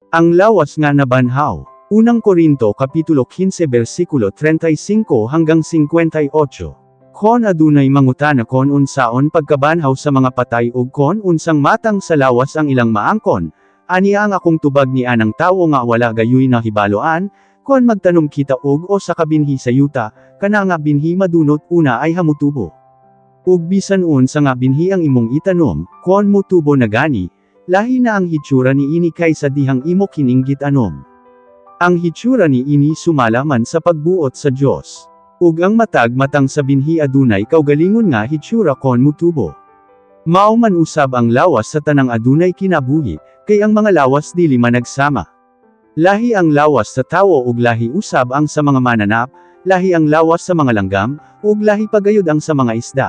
Ang lawas nga nabanhaw. Unang Korinto kapitulo 15 bersikulo 35 hanggang 58. Kon adunay mangutana kon unsaon pagkabanhaw sa mga patay ug kon unsang matang sa lawas ang ilang maangkon, ania ang akong tubag ni anang tawo nga wala gayuy nahibaloan, kon magtanom kita og usa ka binhi sa yuta, kana nga binhi madunot una ayha mutubo. Ug bisan unsa nga binhi ang imong itanom, kon mutubo na gani, lahi na ang hitsura ni ini kaysa dihang imo kining gitanom. Ang hitsura ni ini sumala man sa pagbuot sa Dios. Ug ang matag matang sa binhi adunay kaugalingon nga hitsura kon mutubo. Mao man usab ang lawas sa tanang adunay kinabuhi, kay ang mga lawas dili managsama. Lahi ang lawas sa tawo ug lahi usab ang sa mga mananap, lahi ang lawas sa mga langgam, ug lahi pagayod ang sa mga isda.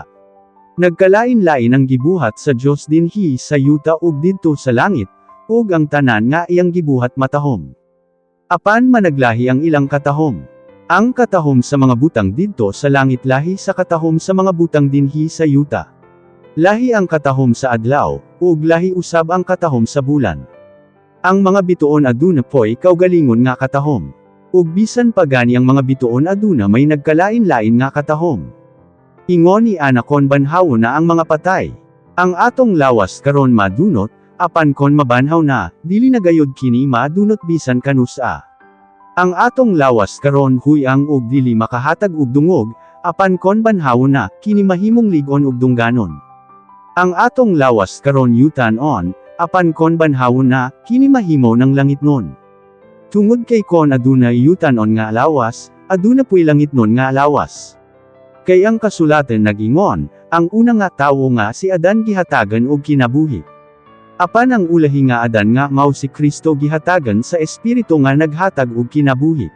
Nagkalain-lain ang gibuhat sa Dios dinhi sa yuta ug didto sa langit, ug ang tanan nga iyang gibuhat matahom. Apan managlahi ang ilang katahom. Ang katahom sa mga butang didto sa langit lahi sa katahom sa mga butang dinhi sa yuta. Lahi ang katahom sa adlaw, ug lahi usab ang katahom sa bulan. Ang mga bituon aduna poy kaugalingon nga katahom. Ug bisan pa gani ang mga bituon aduna may nagkalain-lain nga katahom. Ingon ni ana kon banhawon na ang mga patay. Ang atong lawas karon madunot, apan kon mabanhaw na, dili na gayod kini madunot bisan kanus-a. Ang atong lawas karon huyang ug dili makahatag og dungog, apan kon banhawon na, kini mahimong lig-on ug dungganon. Ang atong lawas karon yutan-on, apan kon banhawon na, kini mahimo ng langitnon. Tungod kay kon aduna yutan-on nga lawas, aduna puy langitnon nga lawas. Kay ang kasulatan nag-ingon, "Ang una nga tawo nga si Adan gihatagan og kinabuhi." Apan ang ulahi nga Adan nga mao si Kristo gihatagan sa Espiritu nga naghatag og kinabuhi.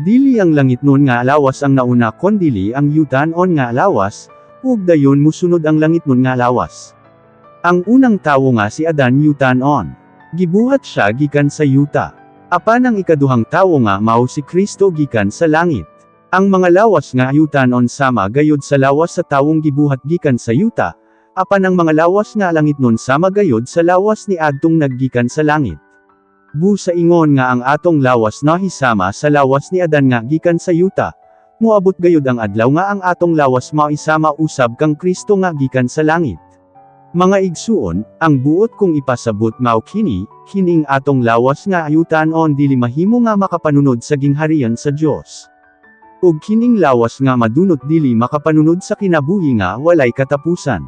Dili ang langitnon nga lawas ang nauna kondili ang yutan-on nga lawas, ug dayon musunod ang langitnon nga lawas. Ang unang tawo nga si Adan yutan-on. Gibuhat siya gikan sa yuta. Apan ang ikaduhang tawo nga mao si Kristo gikan sa langit. Ang mga lawas nga yutan-on sama gayod sa lawas sa tawong gibuhat gikan sa yuta, apan ang mga lawas nga langitnon sama gayod sa lawas ni adtong naggikan sa langit. Busa ingon nga ang atong lawas nahisama sa lawas ni Adan nga gikan sa yuta, moabot gayod ang adlaw nga ang atong lawas maisama usab kang Kristo nga gikan sa langit. Mga igsuon, ang buot kong ipasabot mao kini, kining atong lawas nga yutan-on dili mahimo nga makapanunod sa gingharian sa Dios. Ug kining lawas nga madunot dili makapanunod sa kinabuhi nga walay katapusan.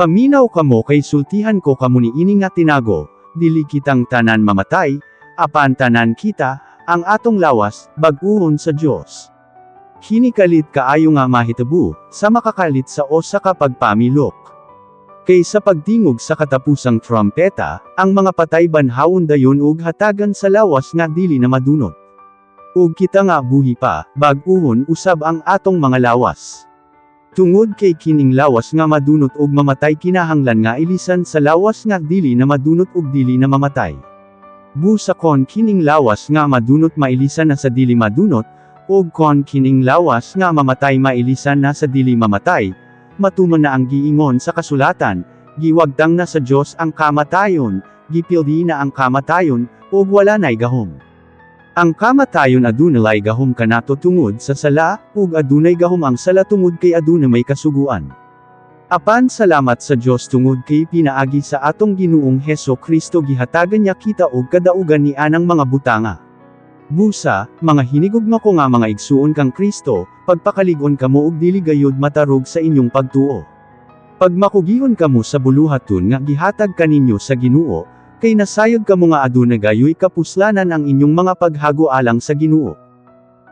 Paminaw kamo kay sultihan ko kamo ni ini nga tinago: dili kitang tanan mamatay, apan tanan kita, ang atong lawas, bag-uhon sa Dios. Kini kalit kaayo nga mahitabo, sa makakalit sa usa ka pagpamilok. Kay sa pagtingog sa katapusang trompeta, ang mga patay banhawon dayon ug hatagan sa lawas nga dili na madunot. Ug kita nga buhi pa, bag-uhon usab ang atong mga lawas. Tungod kay kining lawas nga madunot ug mamatay kinahanglan nga ilisan sa lawas nga dili na madunot ug dili na mamatay. Busa kon kining lawas nga madunot mailisan na sa dili madunot, ug kon kining lawas nga mamatay mailisan na sa dili mamatay, matuman na ang giingon sa kasulatan, "Giwagtang na sa Dios ang kamatayon, gipildi na ang kamatayon, ug wala na'y gahom." Ang kamatayon adunay gahom kanato tungod sa sala, ug adunay gahom ang sala tungod kay aduna may kasuguan. Apan salamat sa Dios tungod kay pinaagi sa atong Ginoong Heso Kristo gihatagan niya kita og kadaugan ni anang mga butanga. Busa, mga hinigugma ko nga mga igsuon kang Kristo, pagpakalig-on kamo ug dili gayud matarog sa inyong pagtuo. Pagmakugihon kamo sa buluhaton nga gihatag kaninyo sa Ginoo, kay nasayod kamo nga aduna gayoy kapuslanan ang inyong mga paghago alang sa Ginoo.